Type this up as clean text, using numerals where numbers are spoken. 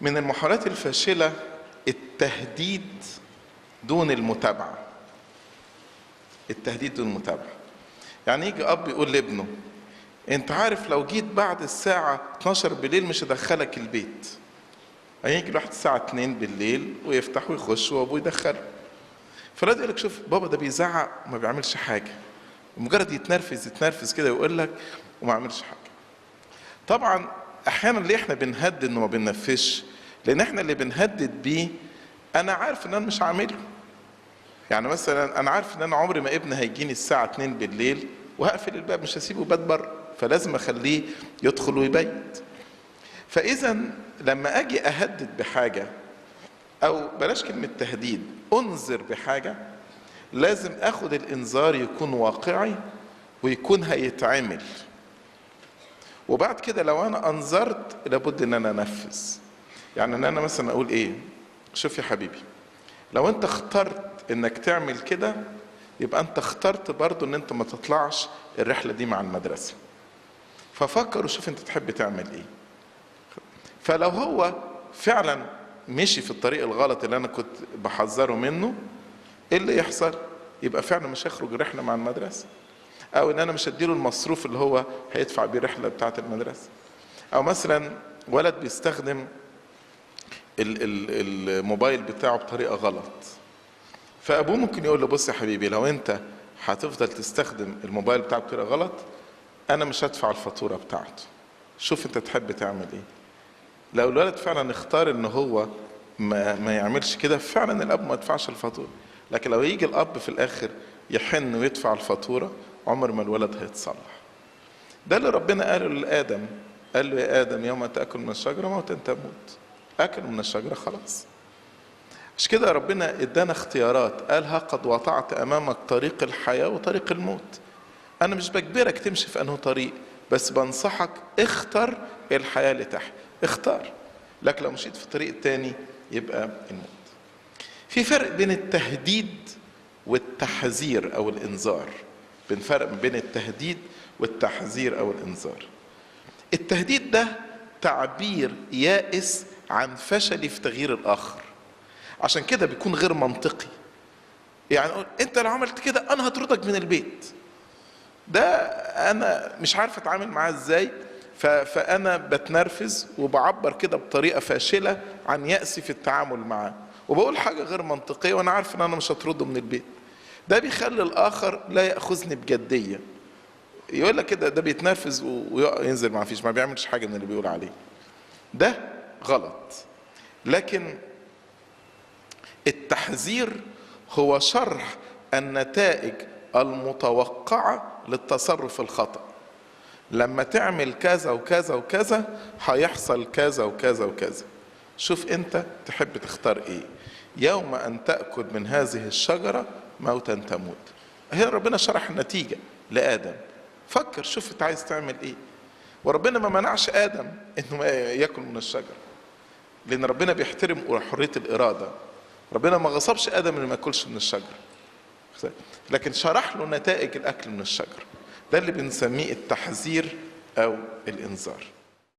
من المحاولات الفاشلة التهديد دون المتابعة. التهديد دون المتابعة، يعني يجي أب يقول لابنه أنت عارف لو جيت بعد الساعة 12 بالليل مش هدخلك البيت. هيجي الواحد الساعة 2 بالليل ويفتح ويخش وأبوه يدخله. فالولد يقول لك شوف بابا ده بيزعق وما بيعملش حاجة، مجرد يتنرفز يتنرفز كده ويقول لك وما عملش حاجة. طبعا أحيانا ليه احنا بنهدد إنه ما بننفذش؟ لأن احنا اللي بنهدد بيه أنا عارف إن أنا مش هعمله. يعني مثلا أنا عارف إن أنا عمري ما ابني هيجيني الساعة 2 بالليل وهقفل الباب، مش هسيبه يبات بره، فلازم أخليه يدخل ويبيت. فإذا لما أجي أهدد بحاجة، أو بلاش كلمة تهديد، أنذر بحاجة، لازم أخد الإنذار يكون واقعي ويكون هيتعمل. وبعد كده لو أنا أنذرت لابد إن أنا أنفذ. يعني إن أنا مثلا أقول إيه؟ شوف يا حبيبي، لو أنت اخترت إنك تعمل كده يبقى أنت اخترت برضو إن أنت ما تطلعش الرحلة دي مع المدرسة. ففكر وشوف أنت تحب تعمل إيه. فلو هو فعلا مشي في الطريق الغلط اللي أنا كنت بحذره منه، إيه اللي يحصل؟ يبقى فعلا مش هيخرج رحلة مع المدرسة، أو إن أنا مش هديله المصروف اللي هو هيدفع بيه الرحلة بتاعة المدرسة. أو مثلا ولد بيستخدم الموبايل بتاعه بطريقة غلط، فأبوه ممكن يقول له بص يا حبيبي، لو أنت هتفضل تستخدم الموبايل بتاعك بطريقة غلط أنا مش هدفع الفاتورة بتاعته، شوف أنت تحب تعمل إيه. لو الولد فعلا اختار إن هو ما يعملش كده، فعلا الأب ما يدفعش الفاتورة. لكن لو يجي الأب في الآخر يحن ويدفع الفاتورة، عمر ما الولد هيتصلح. ده اللي ربنا قاله لآدم، قال له يا آدم يوم تأكل من الشجرة موتا تموت. أكل من الشجرة خلاص. مش كده ربنا ادانا اختيارات، قال ها قد وضعت أمامك طريق الحياة وطريق الموت. أنا مش بجبرك تمشي في أنه طريق، بس بنصحك اختر الحياة اللي تحت، اختار. لكن لو مشيت في الطريق التاني يبقى الموت. في فرق بين التهديد والتحذير أو الإنذار. بين فرق بين التهديد والتحذير أو الإنذار. التهديد ده تعبير يائس عن فشلي في تغيير الآخر، عشان كده بيكون غير منطقي. يعني أقول أنت لو عملت كده أنا هطردك من البيت، ده أنا مش عارف أتعامل معاه إزاي، فأنا بتنرفز وبعبر كده بطريقة فاشلة عن يأسي في التعامل معاه، وبقول حاجة غير منطقية وأنا عارف إن أنا مش هطرده من البيت. ده بيخلي الآخر لا يأخذني بجدية، يقول لك كده ده بيتنرفز وينزل ما فيش، ما بيعملش حاجة من اللي بيقول عليه. ده غلط. لكن التحذير هو شرح النتائج المتوقعة للتصرف الخطأ. لما تعمل كذا وكذا وكذا هيحصل كذا وكذا وكذا، شوف انت تحب تختار ايه. يوم ان تأكل من هذه الشجرة موتا تموت. هنا ربنا شرح النتيجة لآدم، فكر شوف انت عايز تعمل ايه. وربنا ما منعش آدم انه ياكل من الشجرة، لان ربنا بيحترم حرية الإرادة. ربنا ما غصبش آدم انه ما ياكلش من الشجرة، لكن شرح له نتائج الأكل من الشجرة. ده اللي بنسميه التحذير أو الإنذار.